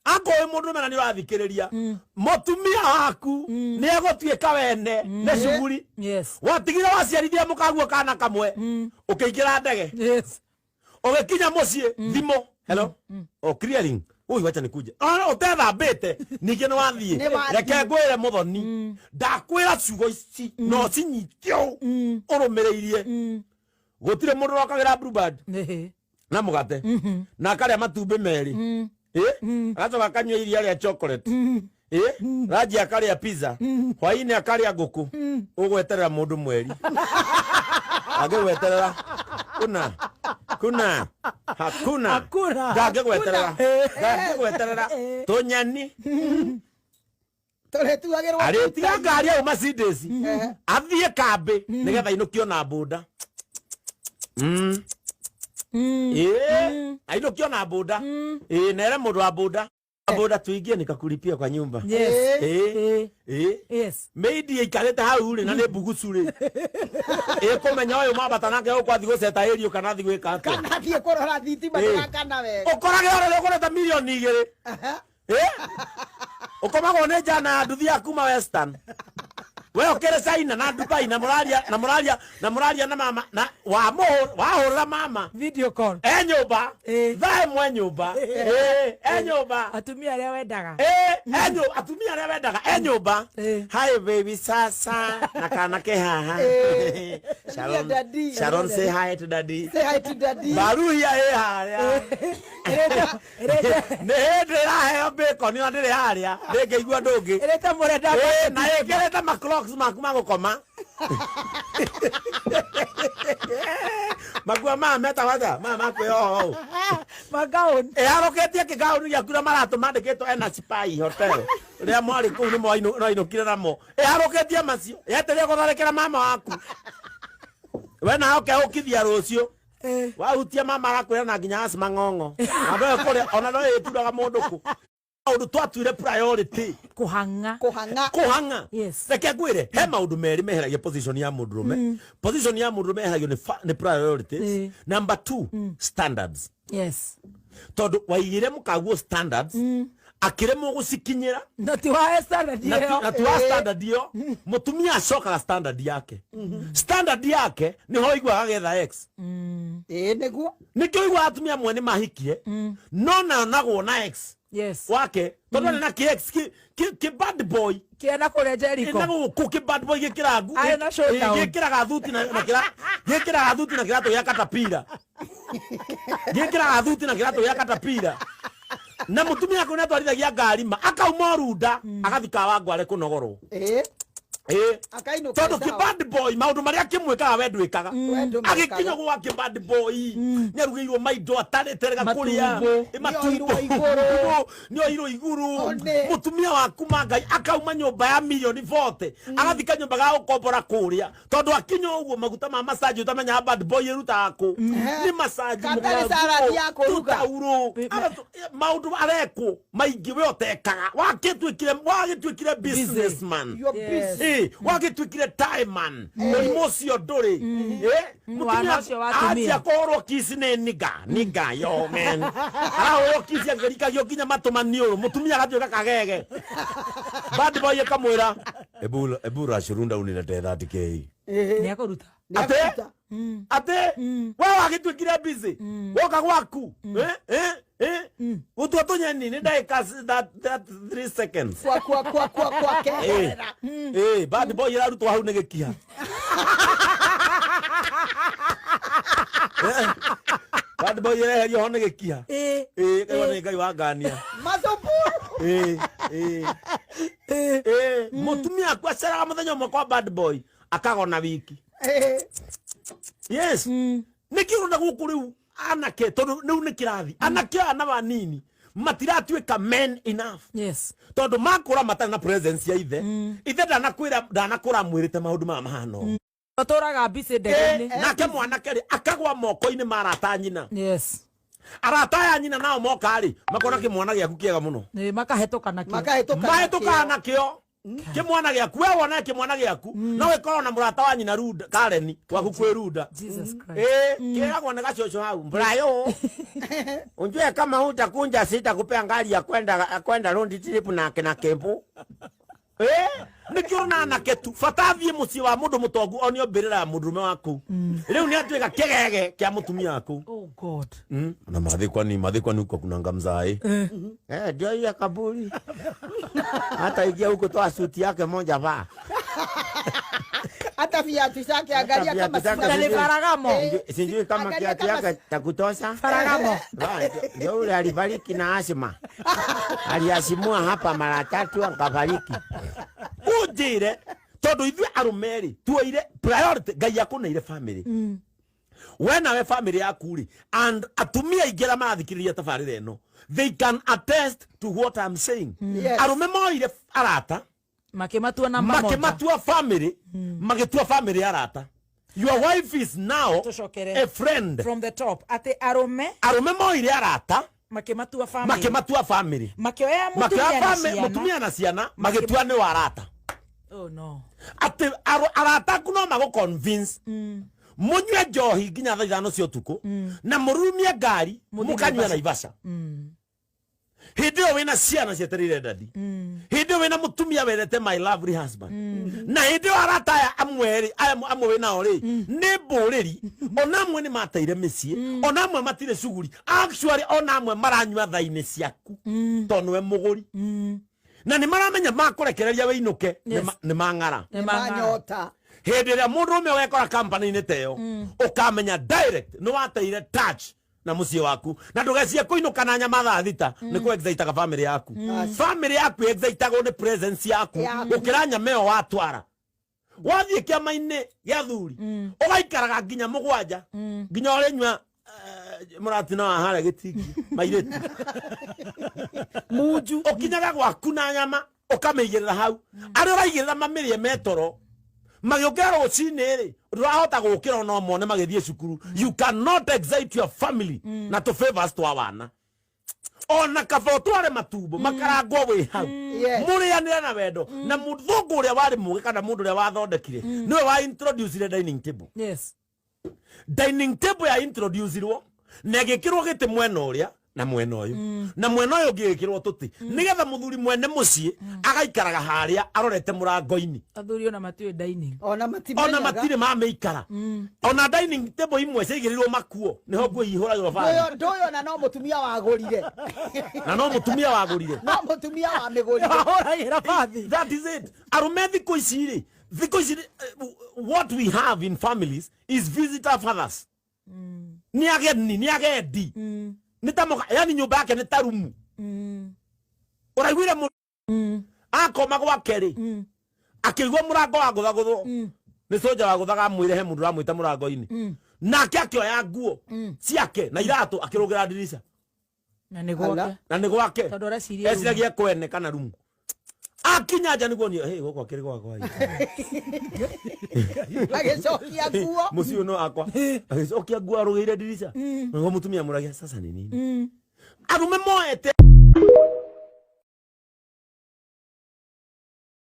Akorwo wĩ mũndũrũme na nĩ ũrathikĩrĩria, mũtumia waku nĩ egũtuĩka wene nĩ cuguri. Watigire waciarithia mũkaguo kana kamwe, ũkĩingĩra ndege, ũgĩkinya mũciĩ, thimũ, "Hello, oh, clearing ũyũ, wacha nikuje." Ah, ũtethambĩte ningĩ nĩ wathiĩ. Nĩ wathiĩ. Reke ngwĩre mũthoni, ndakwĩra ciugo ici no cinyite ũũ ũrũmĩrĩirie. Gũtirĩ mũndũ ũrokagĩra Bluebird na mũgate na akarĩa matumbĩ merĩ, agacoka akanyua iria rĩa chocolate, ranji akarĩa pizza, hwainĩ akarĩa ngũkũ. Ũgweterera mũndũ mweri angĩgweterera kuna kuna hakuna. Hakuna. Ndangĩgweterera, ndangĩgweterera tũnyeni. Tũrĩtuagĩrwo. Arĩtiga ngari au Mercedes, athiĩ kambĩ nĩgetha ainũkio na bũnda. Ĩĩ, ainũkio na bũnda. Ĩĩ, nere mũndũ wa bũnda, bũnda tuingie nikakulipia kwa nyumba. Ĩĩ. Ĩĩ. Maid ĩikarĩte hau rĩ na nĩ mbugucu rĩ, ĩkũmenya ũyũ mambata nake gũkũ athiĩ gũceta ĩrio kana athiĩ gwĩka atĩa. Kana athiĩ kũrora thitima ndĩrakana wega. Ũkorage ũrĩa ũgũrĩte mirioni 2. Eh? Ũkomagwo nĩ njana ya nduthi ya kuma Western, we ũkĩrĩ China na Dubai na mũraria na mũraria na mũraria na mama na wahũrĩra mama video call. E nyũmba. Thaa 1 nyũmba. E nyũmba. Atumia arĩa wendaga. E nyũmba, atumia arĩa wendaga e nyũmba. "Hi baby, sasa na kana ke haha." "Sharon, Daddy. Sharon, say hi to daddy." Say hi to daddy. Baruhia ĩ harĩa nĩ hĩndĩ ĩraheo bacon, ona ndĩrĩ harĩa ndĩngĩigua ndũngĩ. Ĩrĩte mũrenda. Na ĩkĩrĩte ma Crocs maku ma gũkoma makua maya metagwo atĩa, maya ma kwĩyoha ũũ? Magaũni. Ĩharũkĩtie kĩgaũni gĩaku na maratũ mandĩkĩtwo ena Spai Hotel rĩrĩa mwarĩ kũu nĩ mwainũkire namo. Ĩharũkĩtie macio yetereire gũtharĩkĩra mama waku, we nawe ũkeũkithia rũciũ. Wahutia mama arakwĩra na nginya asma ng'ong'o na ndoĩ kũrĩa ona ndoĩ ĩturaga mũndũ kũ. Maũndũ twatuire priority. Kũhang'a. Kũhang'a. Kũhang'a. Reke ngwĩre, he maũndũ merĩ meheragia position ya mũndũrũme. Position ya mũndũrũme yeheragio nĩ priorities. Number two, standards. Tondũ waigire mũkaguo standards, akĩremwo gũcikinyĩra. Na ti wa standard ĩyo. Na ti wa standard ĩyo. Mũtumia acokaga standard yake. Standard yake nĩho ũiguaga agetha ex. Ĩĩ, nĩguo. Nĩkĩo ũiguaga atumia amwe nĩ mahikie no nanagwo na ex wake, tondũ arĩ na kĩ ex kĩ bad boy. Kĩenda kũrĩa Jericho. Na gũkũ kĩ bad boy gĩkĩraga Arĩ na showdown. Gĩkĩraga thuti na kĩra gĩkĩraga thuti na kĩratũ gĩa katapira, gĩkĩraga thuti na kĩratũ gĩa katapira, na mũtumia akũ nĩatwarithagia ngari ma akauma orunda agathika wangware kũnogorwo. Akainũka Tondũ kĩ sawa. bad boy maũndũ marĩa kĩmwĩkaga we ndwĩkaga. We ndũmekaga. Agĩkinya gwa kĩ bad boy nĩarugĩirwo maindo atarĩterega kũrĩa. Matumbo. Matumbo. Nĩoirwo igũrũ. Nĩoirwo igũrũ. One. Mũtumia waku ma Ngai akauma nyũmba ya mirioni 40 agathika nyũmba ga gũkombora kũrĩa, tondũ akinya ũguo maguta ma massage ũtamenyaga bad boy ĩrutaga kũ nĩ massage. Kana nĩ salad ya kũruga. Tũtaurũ maũndũ arekwo maingĩ we ũtekaga. Wakĩtuĩkire, wagĩtuĩkire businessman. You're busy. Wagĩtuĩkire time man, mũrimũ ũcio ndũrĩ. Mũtumia Wana ũcio wa atumia. anjia kũhũrwo kiss nĩ niga niga yo man, arahũrwo kiss akĩrikagio nginya matũ maniũrũ. Mũtumia agatuĩka kagege. Bad boy ĩkamwĩra, "Ebu ebu rashurunda uniletee 30K." Nĩ akũruta. Atĩ Nĩakũruta. Atĩ we wagĩtuĩkire busy woka gwaku. Gũtua tũnyeni nĩ ndagĩka that 3 seconds. Kwa kwa kwa kwa kwa keherera. Bad boy ĩrarutwo hau nĩ gĩkiha. Bad boy ĩreherio ho nĩ gĩkiha. Kaigua nĩ Ngai wangania. Mathuburu. Mũtumia aku aceraga mũthenya ũmwe kwa bad boy akagona wiki. Yes, nĩkĩo ũrona gũkũ rĩu anake, tondũ rĩu nĩ kĩrathi, anake aya na wanini matiratuĩka men enough tondũ makũra matarĩ na presence ya ithe. Ithe ndanakwĩra, ndanakũra amwĩrĩte maũndũ maya mahana ũũ. Ũtũraga mbicĩ ndege-inĩ. Nake mwanake rĩ akagwa moko-inĩ ma arata a nyina. Arata aya nyina nao moka rĩ, makona kĩmwana gĩaku kĩega mũno. Makahĩtũka nakĩo. Makahĩtũka. Mahĩtũkaga nakĩo. Kimwana gĩaku we wona kimwana gĩaku no gĩkorwo na mũrata wa nyina Runda Karen waku kwĩ Runda. Jesus Christ. Eh, kĩragwo nĩ gacũcũ hau Brayo. Unjue kama hutakunja sitakupea ngari ya kwenda round trip na kina Kembu. Eh, nĩkĩo na anake tu bata athiĩ mũciĩ wa mũndũ mũtongu onio mbĩrĩra ya mũndũrũme waku rĩu nĩ atuĩka kĩgege kĩa mũtumia waku. Oh God. Na mathikwa ni huko kuna ngamzae eh, ndio ile kaburi hata ingia huko toa suti yake moja vaa. Hata viatu zake angalia Hata kama viatu zake si- Tale Faragamo. Sijui kama Angalia kiatu kama yake takutosha. Faragamo. Ndio ule alifariki na asma, aliasimua hapa mara tatu akafariki. Unjire tondu ithuĩ arũme rĩ tuoire priority Ngai akũneire family we nawe family yaku rĩ, and atumia aingĩ arĩa marathikĩrĩria tabarĩra ĩno, they can attest to what I'm saying. Arũme moire arata Makimatua namba moja. Makimatua family, magĩtua family arata. Your wife is now Tucokere. a friend. From the top. Ati arume Arũme moire arata makimatua family. makimatua family. Makioya makioya mutumia na ciana. Mutumia na ciana magĩtua nĩ wa arata. Oh no. Atĩ arata aku no magũ convince mũnyue njohi nginya thaa 5 cia ũtukũ na mũrurumie ngari mũkanyue Naivasha hĩndĩ ĩyo wĩna ciana cietereire daddy, hĩndĩ ĩyo wĩna mũtumia wendete my lovely husband, na hĩndĩ ĩyo arata aya amwe rĩ, aya amwe wĩnao rĩ nĩ mbũrĩri, ona amwe nĩ mateire mĩciĩ, ona amwe matirĩ cuguri, actually ona amwe maranyua thaa-inĩ ciaku tondũ nĩwe mũgũri na nĩ maramenya makũrekereria wĩinũke nĩ mang'ara. Nĩ mang'ara. Manyota. Hĩndĩ ĩrĩa mũndũrũme ũgekora company-inĩ ta ĩyo ũkamenya direct nĩ wateire touch na mũciĩ waku, na ndũgecie kũinũka na nyama thaa 6 nĩ kũ excitaga family yaku. Family yaku excitagwo nĩ presence yaku Yaku. gũkĩra nyama ĩyo watwara. Wathiĩ kĩama-inĩ gĩa thuri ũgaikaraga nginya 7 nginya ũrĩnyua mũratina wa harĩa gĩtingi mairĩtu Munju. Ũkinyaga gwaku na nyama ũkamĩigĩrĩra hau arĩa ũraigĩrĩra mamĩrĩe metoro magĩũkĩra rũcinĩ rĩ ndũrahota gũkĩra ona mone magĩthiĩ cukuru. You cannot excite your family na tũ favors twa wana, ona kaba ũtware matumbo makarangwo wĩ hau mũrĩanĩre na wendo. Na mũthũngũ ũrĩa warĩ mũgĩ kana mũndũ ũrĩa wathondekire nĩwe wa introducire dining table. Dining table ya introducirwo na ĩgĩkĩrwo gĩtĩ mwena ũrĩa na mwena ũyũ na mwena ũyũ ũngĩ ĩgĩkĩrwo tũtĩ nĩgetha mũthuri mwene mũciĩ agaikaraga harĩa arorete mũrango-inĩ. Athuri ona matiũĩ dining. Ona matimenyaga. Ona matirĩ mamĩikara. Ona dining table imwe ciaigĩrĩirwo makuo nĩho nguo ihũragĩrwo bathi. Ndũyũ ona no mũtumia wagũrire. Na no mũtumia wagũrire. No mũtumia wamĩgũrire. Ahũragĩra bathi. That is it. Arũme thikũ ici rĩ, thikũ ici what we have in families is visitor fathers. Nĩ ageni, nĩ agendi, nĩ ta mũka, yani nyũmba yake nĩ ta rumu. Ũraiguire akoma gwake rĩ akĩigua mũrango wagũthagũthwo nĩ soja wagũthaga amwĩre he mũndũ ũramwĩta mũrango-inĩ, nake akĩoya nguo ciake na iratũ akĩrũgĩra ndirica. Na nĩ gwake. Na nĩ gwake. Tondũ areciria rumu. Eciragia kwene kana rumu akinya nja nĩguo ni hey, gũkũ akĩrĩ gwakwa. Agĩcokia nguo. Mũciĩ ũyũ no akwa. Agĩcokia nguo arũgĩire ndirica nĩguo mũtumia amũragia sasa nĩ nini arũme moete.